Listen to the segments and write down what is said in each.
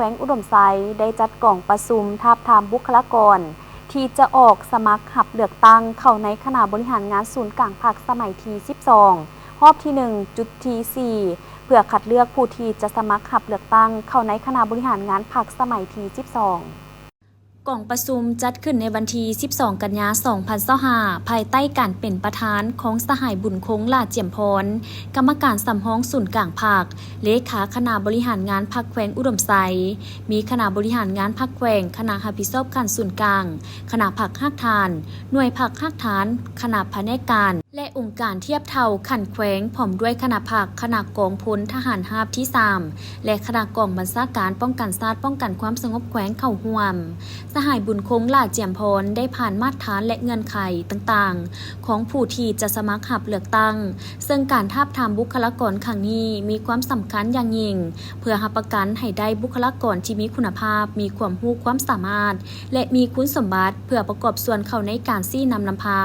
ວງອຸດົມໄຊ ໄດ້ຈັດກອງປະຊຸມທາບທາມບຸກຄະລາກອນ ທີ່ຈະອອກສະໝັກຮັບເລືອກຕັ້ງເຂົ້າໃນຄະນະບໍລິຫານງານສູນກາງພັກສະໄໝທີສິບສອງ ຮອບທີໜຶ່ງ ຈຸດທີສີ່ ເພື່ອຄັດເລືອກຜູ້ທີ່ຈະສະໝັກຮັບເລືອກຕັ້ງເຂົ້າໃນຄະນະບໍລິຫານງານພັກສະໄໝທີສິບສອງ. ກອງປະຊຸມຈັດຂຶ້ນໃນວັນທີສິບສອງ ກັນຍາ ສອງພັນຊາວຫ້າ ພາຍໃຕ້ການເປັນປະທານຂອງສະຫາຍ ບຸນຄົງ ຫຼ້າຈຽມພອນ ກຳມະການສຳຮອງສູນກາງພັກ, ເລຂາຄະນະບໍລິຫານງານພັກແຂວງອຸດົມໄຊ, ມີຄະນະບໍລິຫານງານພັກແຂວງ, ຄະນະຮັບຜິດຊອບຂັ້ນສູນກາງ, ຄະນະພັກຮາກຖານ, ໜ່ວຍພັກຮາກຖານ, ຄະນະພະແນກການ ແລະ ອົງການທຽບເທົ່າຂັ້ນແຂວງ ພ້ອມດ້ວຍຄະນະພັກ, ຄະນະກອງພົນທະຫານຮາບທີສາມ ແລະ ຄະນະກອງບັນຊາການປ້ອງກັນຊາດ ປ້ອງກັນຄວາມສະຫງົບແຂວງເຂົ້າຮ່ວມ. ສະຫາຍ ບຸນຄົງ ຫຼ້າຈຽມພອນ ໄດ້ຜ່ານມາດຖານ ແລະ ເງື່ອນໄຂຕ່າງໆ ຂອງຜູ້ທີ່ຈະສະໝັກຮັບເລືອກຕັ້ງ, ເຊິ່ງການທາບທາມບຸກຄະລາກອນຄັ້ງນີ້ ມີຄວາມສຳຄັນຢ່າງຍິ່ງ ເພື່ອຮັບປະກັນໃຫ້ໄດ້ບຸກຄະລາກອນທີ່ມີຄຸນນະພາບ, ມີຄວາມຮູ້ຄວາມສາມາດ ແລະ ມີຄຸນສົມບັດ ເພື່ອປະກອບສ່ວນເຂົ້າໃນການຊີ້ນຳນຳພາ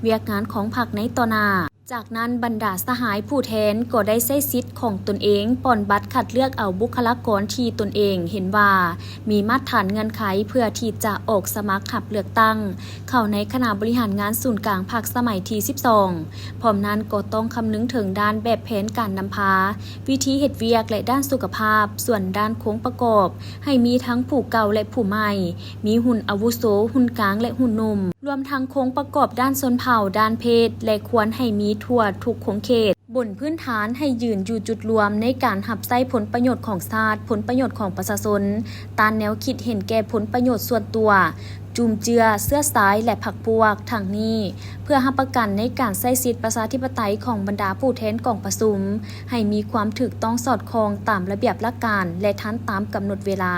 ວຽກງານຂອງພັກໃນຕໍ່ໜ້າ. ຈາກນັ້ນ, ບັນດາສະຫາຍຜູ້ແທນກໍໄດ້ໃຊ້ສິດຂອງຕົນເອງ ປ່ອນບັດຄັດເລືອກເອົາບຸກຄະລາກອນທີ່ຕົນເອງເຫັນວ່າມີມາດຖານເງື່ອນໄຂ ເພື່ອທີ່ຈະອອກສະໝັກຮັບເລືອກຕັ້ງເຂົ້າໃນຄະນະບໍລິຫານງານສູນກາງພັກສະໄໝທີສິບສອງ. ພ້ອມນັ້ນກໍຕ້ອງຄຳນຶງເຖິງດ້ານແບບແຜນການນຳພາ, ວິທີເຮັດວຽກ ແລະ ດ້ານສຸຂະພາບ, ສ່ວນດ້ານໂຄງປະກອບ ໃຫ້ມີທັງຜູ້ເກົ່າ ແລະ ຜູ້ໃໝ່, ມີຮຸ່ນອາວຸໂສ, ຮຸ່ນກາງ ແລະ ຮຸ່ນໜຸ່ມ, ລວມທັງໂຄງປະກອບດ້ານຊົນເຜົ່າ, ດ້ານເພດ ແລະ ຄວນໃຫ້ມີທົ່ວທຸກຂົງເຂດ. ບົນພື້ນຖານໃຫ້ຢືນຢູ່ຈຸດລວມໃນການຮັບໃຊ້ຜົນປະໂຫຍດຂອງຊາດ, ຜົນປະໂຫຍດຂອງປະຊາຊົນ, ຕ້ານແນວຄິດເຫັນແກ່ຜົນປະໂຫຍດສ່ວນຕົວ, ຈຸມເຈືອ, ເຊື້ອສາຍ ແລະ ພັກພວກ. ທັງນີ້ ເພື່ອຮັບປະກັນໃນການໃຊ້ສິດປະຊາທິປະໄຕຂອງບັນດາຜູ້ແທນກອງປະຊຸມ ໃຫ້ມີຄວາມຖືກຕ້ອງສອດຄ່ອງຕາມລະບຽບຫຼັກການ ແລະ ທັນຕາມກຳນົດເວລາ.